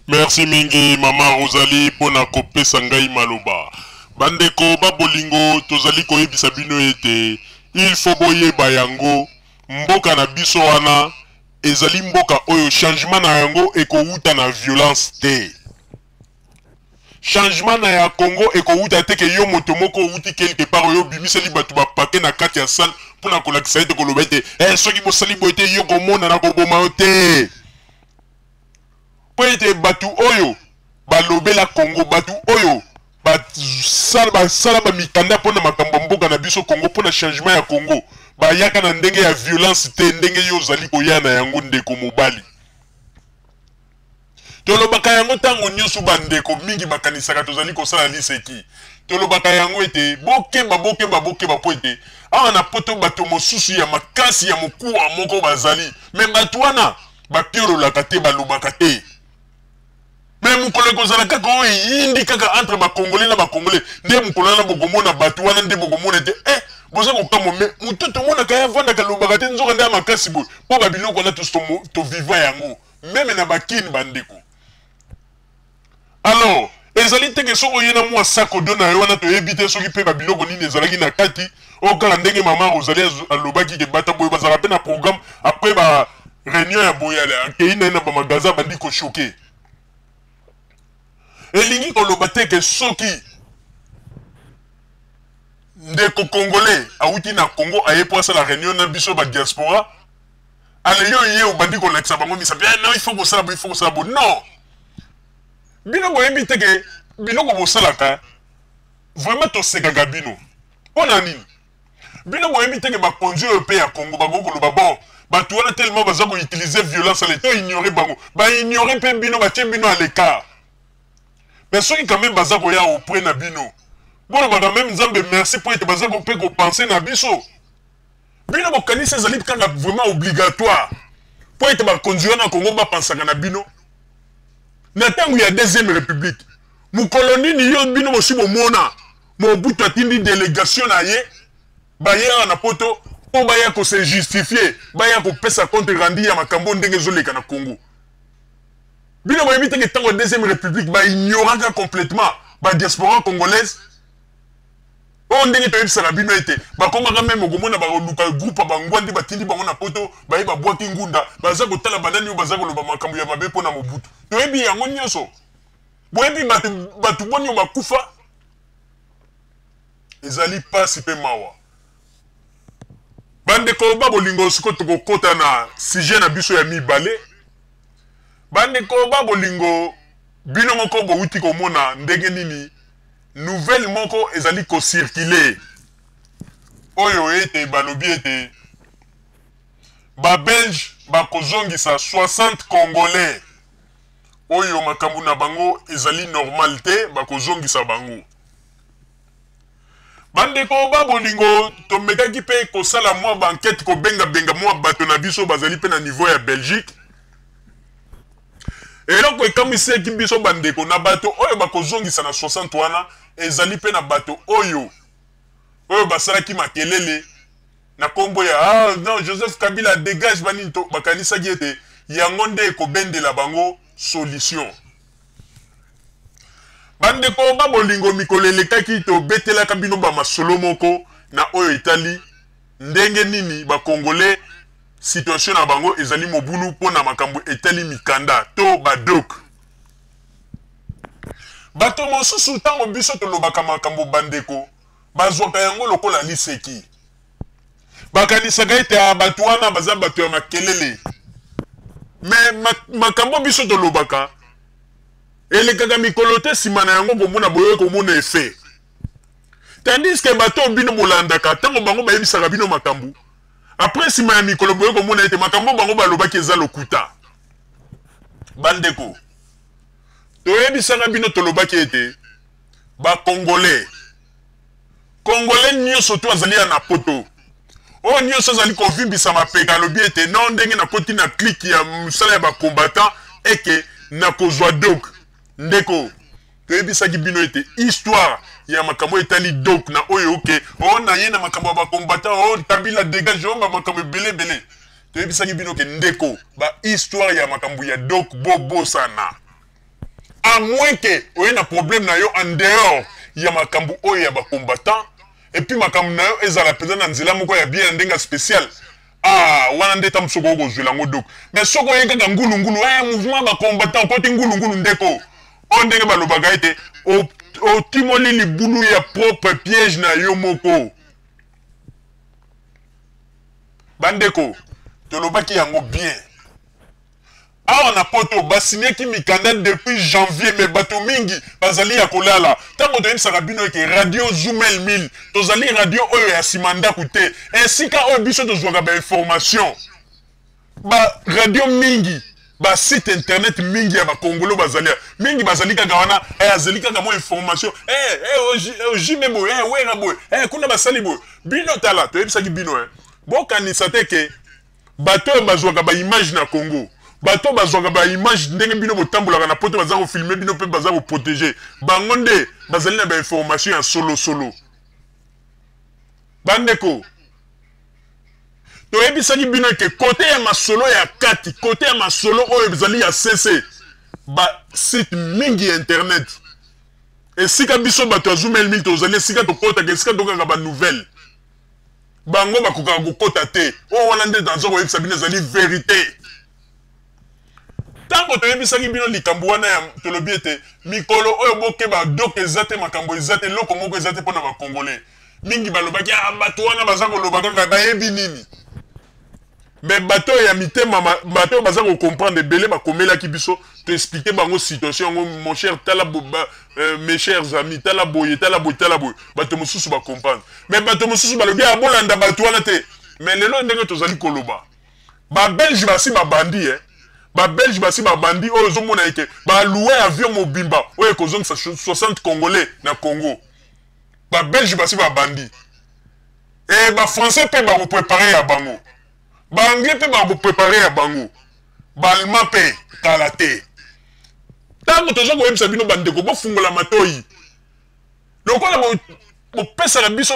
Merci mingi mama Rosalie mpo na kopesa ngai maloba. Bandeko ba bolingo, tozali koyebisa bino ete il faut boyeba yango, mboka na biso wana ezali mboka oyo changement na yango ekowuta na violence te. Changement na ya Congo ekowuta te ke yo moto moko owuti quelque part oyo obimiseli bato ba paquet na kati ya salle mpo na kolakisa ete koloba ete eh, soki bosali boye te yo komona na koboma yo te. Mpo ete bato oyo balobela Congo, bato oyo basala basala ba mikanda mpo na makambo ya mboka na biso Congo, mpo na changement ya Congo, bayaka na ndenge ya violence te, ndenge yo ozali koya na yango ndeko mobali. Tolobaka yango ntango nyonso, bandeko mingi bakanisaka tozali kosala liseki. Tolobaka yango ete bokeba, bokeba, bokeba, mpo ete awa na poto bato mosusu ya makasi ya mokuwa moko bazali, me bato wana bapiololaka te, balobaka te. Me mokolo ekozala kaka oyo eyindi kaka entre bakongole na bakongole, nde mokolo wana bokomona bato wana, nde bokomona ete eh, boza kokamwa, me moto tomonaka ye avandaka alobaka te, nzoka nde ya makasi boye, mpo babiloko wana toviva yango meme na bakini bandeko. Alors ezali te ke soki oye na mwa sac do na yo wana, toyebi te soki mpe babiloko nini ezalaki na kati oyo, kaka ndenge mama Rosalie alobaki ke bato boye bazalaka mpe na programme après ba réunion ya boye, akei na ye na bamagasin abandi kochoke. Elingi koloba te ke soki ndeko congolais awuti na Congo aye mpo asala réunion na biso ba diaspora, ale yo ye obandi kolakisa bango misapi, eh, non, il faut kosala bo, il faut kosala bo. Non, bino boyebi te ke biloko bosalaka vraiment tosekaka bino. Mpo na nini? Bino boyebi te ke bakonzi oyo mpe ya Congo bakoki koloba bon, bato wana tellement baza koutilize violence, ale to ignore bango, baignore mpe bino, batie bino à l'écart. Mais soki quand même baza koya auprès na bino, bolobaka même Nzambe merci mpo ete baza mpe kopense na biso. Bino bokanisi ezali kaka vraiment obligatoire mpo ete bakonzi wana ya Congo bapansaka na bino? Na ntango ya deuxième république, mokolo nini yo bino bosi bomona Mobutu atindi délégation na ye baye awa na poto mpo baya kose justifier, baya kopesa compte rendu ya makambo ndenge ezoleka na Congo? Bino boyebi te ke ntango ya deuxième république baignoraka complètement badiaspora congolaise oyo? Ndenge toyebisaka bino ete bakomaka meme okomona bakoluka groupe ya bangwandi, batindi bango na poto, baye babwaki ngunda, baza kotala banani oyo baza koloba makambo ya mabe mpo na Mobutu. Toyebi yango nyonso. Boyebi bato, bato boni oyo bakufa? Ezali mpasi mpe mawa, bandeko ba bolingo. Sikoyo tokokɔta na sujet na biso ya mibale. Bandeko ba bolingo, bino moko bowuti komona ndenge nini nouvelle moko ezali kocircule oyo ete balobi ete babelge bakozongisa 60 congolais oyo makambo na bango ezali normal te, bakozongisa bango. Bandeko ba bolingo, tomekaki mpe kosala mwa bankete, kobengabenga mwa bato na biso bazali mpe na niveau ya Belgique. Eloko ekamwisaki biso bandeko, na bato oyo bakozongisa na 60 wana, ezali mpe na bato oyo oyo basalaki makelele na nkombo ya ah, non, Joseph Kabila dégage, banini to bakanisaki ete yango nde ekobendela bango solution. Bandeko ba bolingo, mikolo elekaki tobetelaka bino bamasolo moko na oyo etali ndenge nini bakongole situation na bango ezali mobulu mpo na makambo etali mikanda to badok. Bato mosusu, ntango biso tolobaka makambo, bandeko, bazwaka yango lokola liseki, bakanisaka ete ah, bato wana baza bato ya makelele. Me makambo biso tolobaka elekaka mikolo te, nsima na yango komona boye komona effet, tandis ke bato oyo bino bolandaka, ntango bango bayebisaka bino makambo, après nsima ya mikolo boye komona ete makambo bango balobaki eza lokuta. Bandeko, toyebisaka bino, tolobaki ete bakongolais, congolais nyonso to azali ya na poto oyo nyonso azali kovimbisa mapeka, alobi ete non, ndenge nakoti na clique ya mosala ya bacombattant eke nakozwa dok. Ndeko, toyebisaki bino ete histoire ya makambo etali dok na oyo oke o na ye na makambo ya bacombattant o Kabila dégage o bamakambo ebele ebele, toyebisaki bino ke ndeko, bahistoire ya makambo ya dok bobosana. À moins que oye na problème na yo en dehors ya makambo oyo ya ba combattants, et puis makambo na yo ezala mpenza na nzela moko ya bien, ya ndenge spécial. Ah, wana nde ta mosusu okoki kozwela yango doc. Mais soki oye kaka ngulungulu, eh, mouvement ba combattant, okoti ngulungulu, ndeko, oyo ndenge balobaka ete otimoli libulu ya propre piège na yo moko. Bandeko, tolobaki yango bien awa na Poto, basinyaki mikanda depuis janvier, mais bato mingi bazali ya kolala. Ntango toyebisaka bino eke Radio Zumel 1000, tozali radio oyo ya nsima ndako te, esika oyo biso tozwaka bainformation. Baradio mingi, basite internet mingi ya bakongolo bazali mingi, bazali kaka wana, eh, azali kaka mwa information, eh, eh, ojime boye, eh, wera boye, eh, kuna basali boye. Bino tala, toyebisaki bino, eh, bokanisa te ke bato oyo bazwaka baimage na Congo, bato oyo bazwaka baimage ndenge bino botambolaka na Poto, baza kofilme bino mpe baza koprotege bango nde bazali na bainformation ya solosolo. Bandeko, toyebisaki bino eke kote ya masolo ya kati, kote ya masolo oyo ezali ya cc, basite mingi ya internet, esika biso bato ya Zumel 1000 tozali, esika tokotaka, esika tokaka banouvelle, bango bakokaka kokota te. Oyo wana nde naza koyebisa bino, ezali verité. Ntango toyebisaki bino likambo wana ya, tolobi ete mikolo oyo bokeba, dok eza te, makambo eza te, eloko moko eza te mpona bakongolais. Mingi balobaki: ah, bato wana baza koloba kaka, bayebi nini? Mais bato oyo ya mitema, bato oyo baza kocomprendre, ebele bakomelaki biso, toexplike bango situation yango. Mon cher, tala mes chers amis, tala boye, tala boye, tala boye. Bato mosusu bacomprendre, mais bato mosusu balobi: ah, bolanda bato wana te. Mais lelo, ndenge tozali koloba, babelge basi babandi, eh? Babelge basi babandi. Oyo ozomona eke balouer avion mobimba oyo ekozongisa 60 Congolais na Congo. Babelge basi babandi, e bafrançais mpe bakoprépare ya bango, baanglais mpe bakoprépare ya bango, baallemand mpe kala te. Ntango toza koyebisa bino, bandeko, bofungola matoi. Lokola bopesaka biso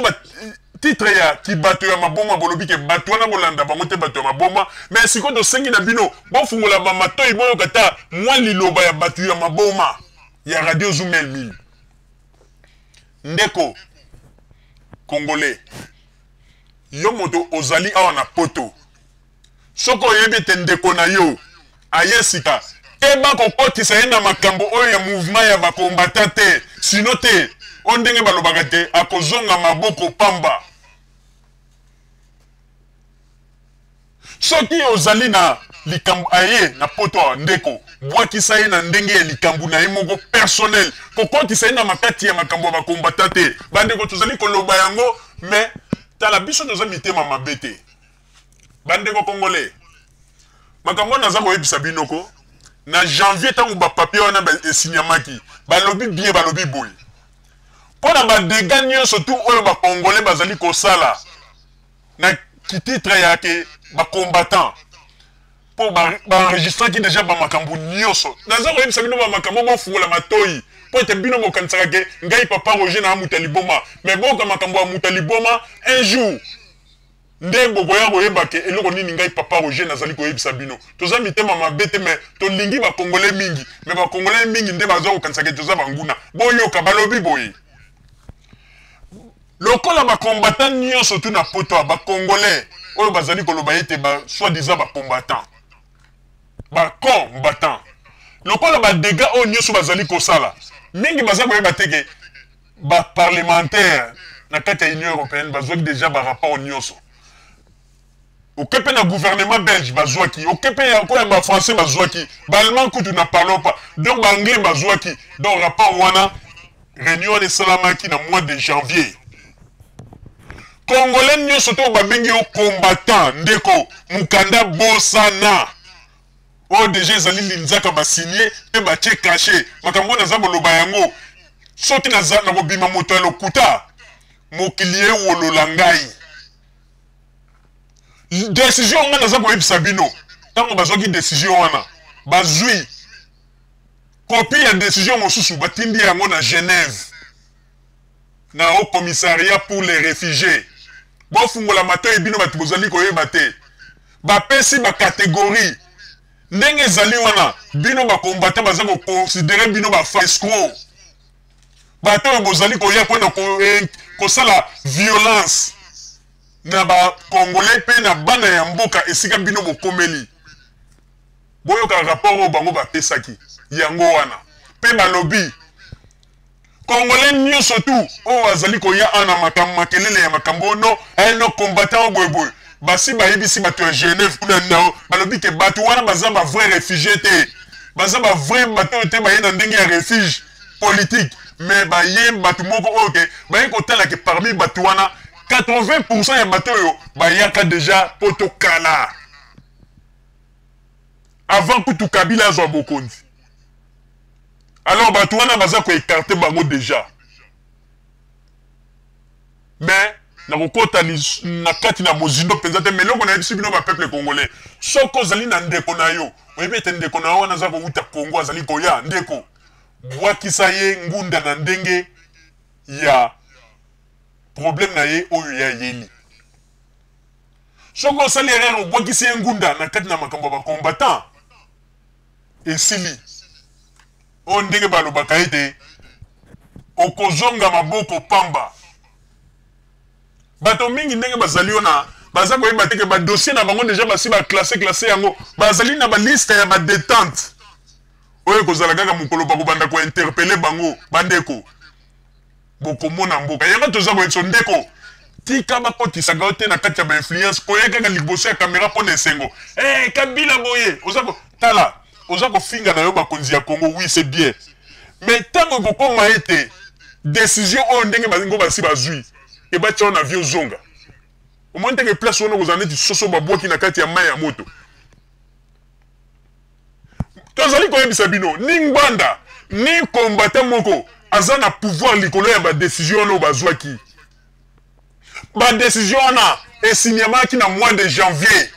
titre ya kibato ya maboma, bolobi ke bato wana bolanda bango te, bato ya maboma. Mais sikoyo tosengi na bino bofungola bamatoi, boyoka ta mwa liloba ya bato ya maboma ya Radio Zumel 1000. Ndeko congolais, yo moto ozali awa na Poto, soki oyebi ete ndeko na yo aye sika, keba kokotisa ye na makambo oyo ya mouvement ya bacombattant te. Sinon te, oyo ndenge balobaka te, akozonga maboko pamba. Soki ozali na likambo, aye na Poto awa, ndeko, bwakisa ye na ndenge ya likambo na ye moko personnel, kokotisa ye na makati ya makambo ya bacombattant te. Bandeko, tozali koloba yango, mais tala, biso toza mitema mabe te. Bandeko congolais, makambo wana naza koyebisa bino ko na janvier, ntango bapapier wana esinyamaki, balobi bien, balobi boye mpo na badégâts nyonso tu oyo bacongolais bazali kosala na kititre ya ke bacombattant, mpo baenregistraki déjà bamakambo nyonso. Naza koyebisa bino bamakambo, bofungola matoi, mpo ete bino bokanisaka ke ngai papa Roger na moto ya liboma. Mais boyoka makambo ya moto ya liboma, un jour nde bokoya koyeba ke eloko nini ngai papa Roger nazali koyebisa bino. Toza mitema mabe te, mais tolingi bakongolais mingi, mais bakongolais mingi nde baza kokanisa ke toza banguna. Boyoka, balobi boye: lokola bacombattant nyonso tu na Poto ya bacongolais oyo bazali koloba ete ba soi-disant bacombattant, bacombattant, lokola badégâts oyo nyonso bazali kosala, mingi baza koyeba te ke baparlementaire na kati ya Union européenne bazwaki déjà barapport nyonso. Oke mpe na gouvernement belge bazwaki, oke mpe koya bafrançais bazwaki, baallemand kutu n'en parlons pas, donc baanglais bazwaki. Donc rapport wana, réunion wana esalamaki na mois de janvier. Congolais nyonso to babengi yo combattant, ndeko, mokanda bosana oyo déjà ezali linzaka, basinye mpe batie cachet. Makambo oyo naza koloba yango, soki nakobima moto ya lokuta, mokili ewolola ngai. Décision nga naza koyebisa bino, ntango bazwaki décision wana, bazwi copie ya décision mosusu, batindi yango na Genève, na Haut Commissariat pour les réfugiés. Bofungola matoi, bino bato bozali koyeba te. Bapesi bacatégorie. Ndenge ezali wana, bino ba combattants baza ko considerer bino ba escrocs. Bato oyo bozali koya mpona kosala violence na ba Congolais mpe na bana ya mboka esika bino bokomeli. Boyoka rapport oyo bango bapesaki yango wana mpe balobi Congolais nyonso tu oyo azali koya awa na makambo makelele ya makambo oyo no eh, no combattant oyo boye boye, basi bayebisi bato ya Genève kuna na balobi ke bato wana baza ba vrai réfugié te, baza ba vrai bato oyo te baye na ndenge ya refuge politique, mais baye bato moko oyo ke baye kotala ke parmi bato wana 80% ya bato oyo bayaka deja poto kala avant kutu Kabila azwa bokonzi. Alors bato wana baza ko écarter bango déjà. Mais nakokota na kati na mozindo mpenza te, mais eloko nayebisi bino ba peuple congolais, soki ozali na ndeko na yo, oyebi ete ndeko na yo wana aza kowuta Congo, azali koya, ndeko, bwakisa ye ngunda na ndenge ya problème na ye oyo ye ayeli. Soki osali erreur, obwakisi ye ngunda na kati na makambo ya ba combattant, esili. Oyo ndenge balobaka ete okozonga maboko pamba. Bato mingi ndenge bazali wana baza koyeba te ke ba dossier na bango deja basi ba classe classe yango, bazali na ba liste ya ba detente oyo ekozala kaka mokolo bakobanda ko interpeller bango. Bandeko, bokomona mboka yango toza koyebisa ndeko, tika bakotisaka yo te na kati ya ba influence, koya kaka liboso ya kamera mpo na esengo. Eh, Kabila boye, oza ko tala, oza kofinga na yo bakonzi ya Congo, oui c'est bien, mais ntango ekokoma ete décision oyo ndenge bango basi bazwi ebatia yo na vie ozonga, omoni teke place wana okozala neti soso babwaki na kati ya mai ya moto. Tozali koyebisa bino, ni Ngbanda ni combattant moko aza na pouvoir likolo ya ba décision wana oyo bazwaki. Ba décision wana esignamaki na mois de janvier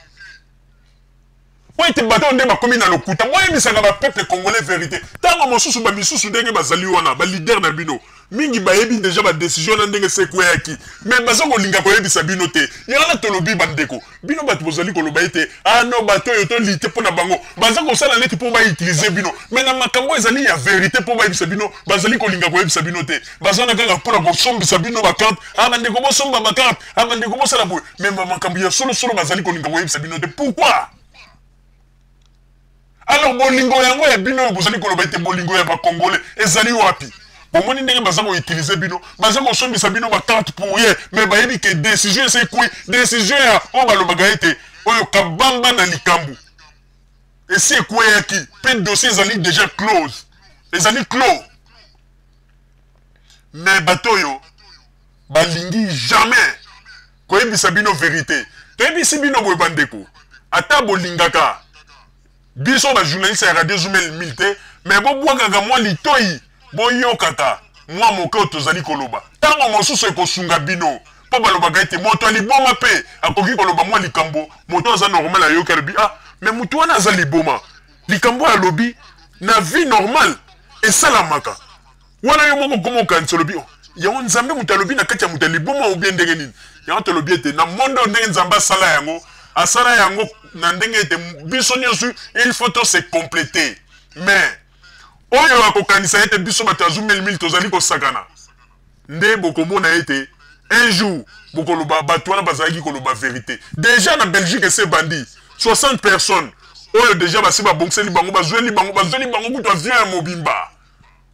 po ete bato nde bakomi na lokuta. Boyebisaka ba peuple congolais vérité. Ntango mosusu ba misusu ndenge bazali wana, ba leader na bino mingi bayebi deja ba décision na ndenge sekweyaki, mais baza kolinga koyebisa bino te. Yango wana tolobi, bandeko, bino bato bozali koloba ete ah non, bato oyo tolite mpo na bango, baza kosala neti mpo bautilize bino, mais na makambo ezali ya vérité mpo bayebisa bino, bazali kolinga koyebisa bino te. Baza na kaka mpona kosombisa bino bacarte. Ah bandeko, bosomba bacarte. Ah bandeko, bosala boye. Mais makambo ya solosolo bazali kolinga koyebisa bino te. Pourquoi? Alors bolingo yango ya bino oyo bozali koloba ete bolingo ya bacongolais ezali wapi? Bomoni ndenge baza koutilize bino, baza kosombisa bino bacarte pour rien, mais bayebi ke décision esi ekwi. Décision ya oyo balobaka ete oyo kabamba na likambo esi ekweyaki, mpe dossier ezali déjà close, ezali clos. Mais bato oyo balingi jamais koyebisa bino vérité. Toyebisi bino boye, bandeko, ata bolingaka biso bajournaliste ya Radio Zumel 1000 te, mais bobwakaka mwa litoi, boyokaka mwa moke oyo tozali koloba. Ntango mosusu ekosunga bino, mpo balobaka ete moto ya liboma mpe akoki koloba mwa likambo. Moto aza normal ayoki, alobi: ah, mais motu wana aza liboma, likambo oyo alobi na vie normale esalamaka wana? Yo moko okoma okanisa, olobi: oh, yango Nzambe moto alobi na kati ya moto ya liboma obie ndenge nini? Yango tolobi ete na monde oyo, ndenge Nzambe asala yango, asala yango na ndenge ete biso nyonso il faut to se compléter. Mais oyo akokanisa ete biso bato ya Zumel 1000 tozali kosakana nde, bokomona ete un jour bokoloba bato wana bazalaki koloba vérité. Déjà na Belgique ese ebandi 60 personnes oyo déjà basi babongiseli bango, bazweli bango, bazweli bango kutu avion ya mobimba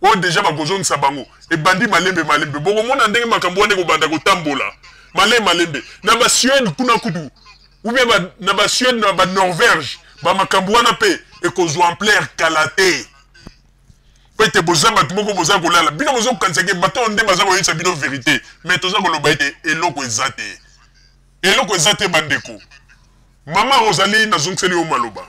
oyo déjà bakozongisa bango. Ebandi malembe malembe, bokomona ndenge makambo wana ekobanda kotambola malembe malembe na basuède kuna kutu, ou bien na basuède, na banorvège, bamakambo wana mpe ekozwa ampleur kala te, po ete boza bato moko boza kolala. Bino bozokanisaki bato oyo nde baza koyebisa bino vérité, mais toza koloba ete eloko eza te, eloko eza te. Bandeko, mama Rosalie, nazongiseli yo maloba.